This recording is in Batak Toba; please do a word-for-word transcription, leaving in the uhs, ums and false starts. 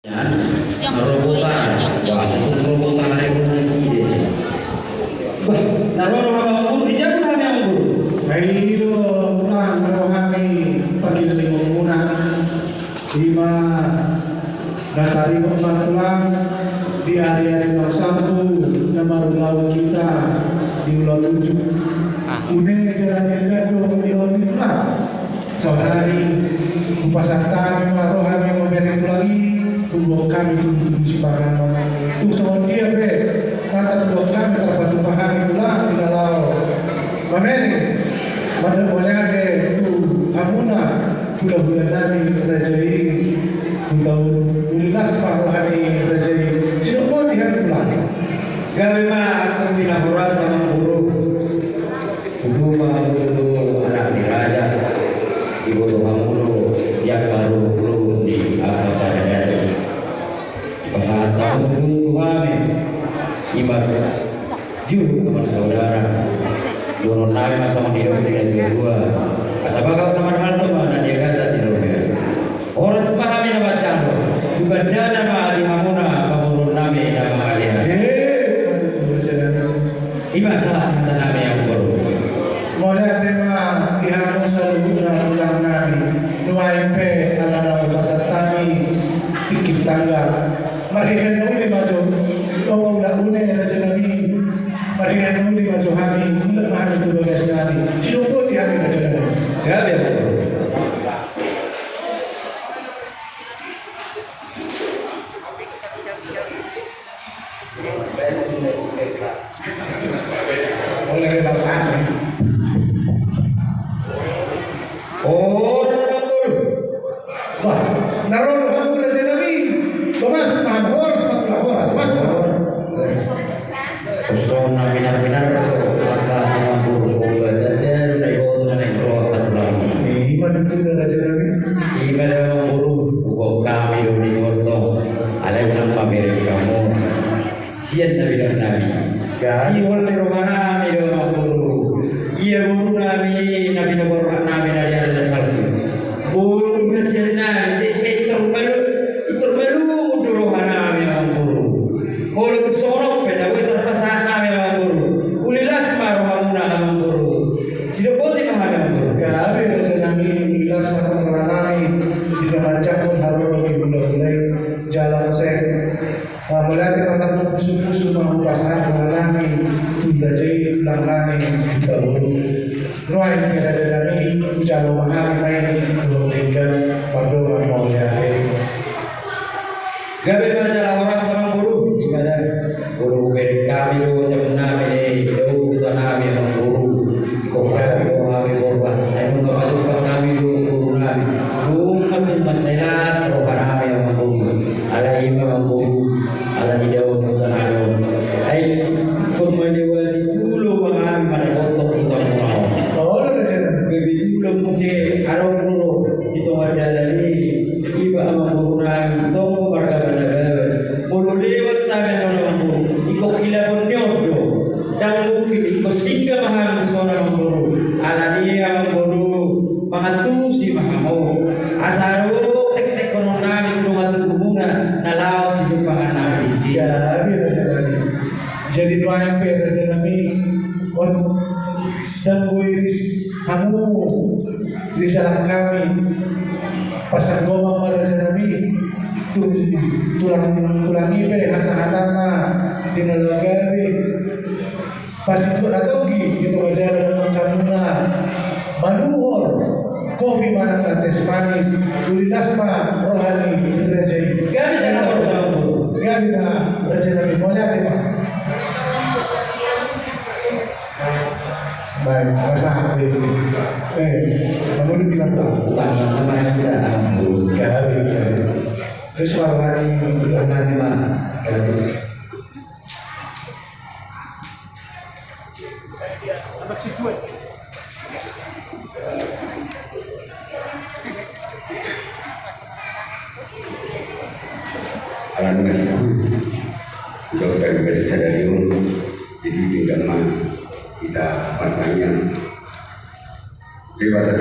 Robotan, wah, satu robotan hari ini sih. Wah, na ro do hami amang boru, di jabu hami amang boru. Ai do, tulang, ro hami pangkililingmuna. Ima na taringot ma tulang di ari-ari na salpu na marulaon hita di ulaon unjuk. Une jala denggan do ulaon i tulang. Saonari hupasahat hami ma roha ni mamereng tulang i, huboan hami tudutudu sipanganon. Tung songon dia pe na tarboan hami, tarpatupa hami tulang di na laho mamereng, mandok mauliate tu hamuna hulahula nami raja i. Huta Ulu, uli las ma roha ni raja i. Sidok boti hami tulang. Gabe ma angka na horas amang boru. Tutu ma hamu tutu anak ni raja, diboto hamu do di angka ruhut-ruhut ni angka paradaton. Pasahat hamu tutu tu hami, ima juhut na marsaudara. Dohonon nami ma songon nidok ni natuatua: Asa bagot na marhalto ma na niagatan ni robean. Horas ma hami na manjalo, tu gandana ma di hamuna pamoruon nami na mangalean. He, ima tutu raja nami. Ima sahat hata nami amang boru. Mauliate ma di hamu saluhutna tulang nami. Nuaeng pe ala na hupasahat hami tingki tangga, marhite na uli ma jo, tonga ula une raja nami. Marhite na uli ma jo hami, mulak ma hami tu bagas nami. Sidok boti hami raja nami. Gabe. Oleh ke bangsa. Oh, raja amang boru. Wah, na ro do hamu raja nami. Masuk ma, horas ma tulang, horas, masuk ma, horas. Tung songon na pinar-pinar do angka amang boru, hombar tanda na iboto na naeng ro angka tulang. Ima tutu da raja nami. Ima da amang boru, huboan hami do di tonga. Alai unang mamereng hamu sian na pinar nami. Sihol ni roha nami do amang boru. Ia boru nami na pinoborhat nami na di ari na salpu. Boru hasian nami, sai, sai intor malu, intor malu do roha nami amang boru. Molo tung songon on pe na boi tarpasahat nami amang boru, uli las ma rohamuna amang boru. Sidok boti ma hami amang boru. Gabe raja nami, uli las ma roha nami di na manjangkon haroro ni hulahula i. Jala muse, ah, mauliate ma, tarlumobi pusu-pusu ma hupasahat roha nami tu raja i, tulang nami Hutauruk. Nuaeng pe raja nami, hujalo ma hami ma i dohot denggan, mardongan mauliate. Gabe ma jala horas amang boru. Ima da, molo hubereng hami do jabu nami, dao huta nami amang boru. Ingkon hami do hami borhat, ai nunga pajumpang hami do boru nami. Dung ma tung mansai las roha nami amang boru. Alai ima amang boru, ala ni dao ni huta nami on, ai ingkon malewati pulo ma hami manaek ontok tu huta muna on. Olo raja nami. Gabe tulang muse adong do di tonga dalan i. Ima amang boru nami, tonggo marga Panababan. Molo lewat hami on amang boru, ingkon hilapon ni on do. Ndang mungkin, ingkon singgah ma hami tu son amang boru. Alani i amang boru, mangantusi ma hamu. Asa adong tektekanon nami tu dongan tubumuna na laho situmpangan nami disi. Jadi raja nami. Jadi nuaeng pe raja nami, on, ndang boi ris hamu, ris halak hami. Pasanggomang ma raja nami tu tulang, tulang i pe hasahatanna di na laho gabe. Pasingkop na tonggi di tonga jalan ma hamuna manuhor kopi manang na teh manis, uli las ma roha ni raja i. Gabe jala horas amang boru. Gabe ma raja nami, mauliate ma. Baik, masa eh, namun di tilang utang yang kemarin kita amang boru. Gabe, gabe. Terus malam hari itu nanti mah. Gabe. Alana situ, udah udah biasa sadari on, jadi tinggal mah kita bertanya. Debata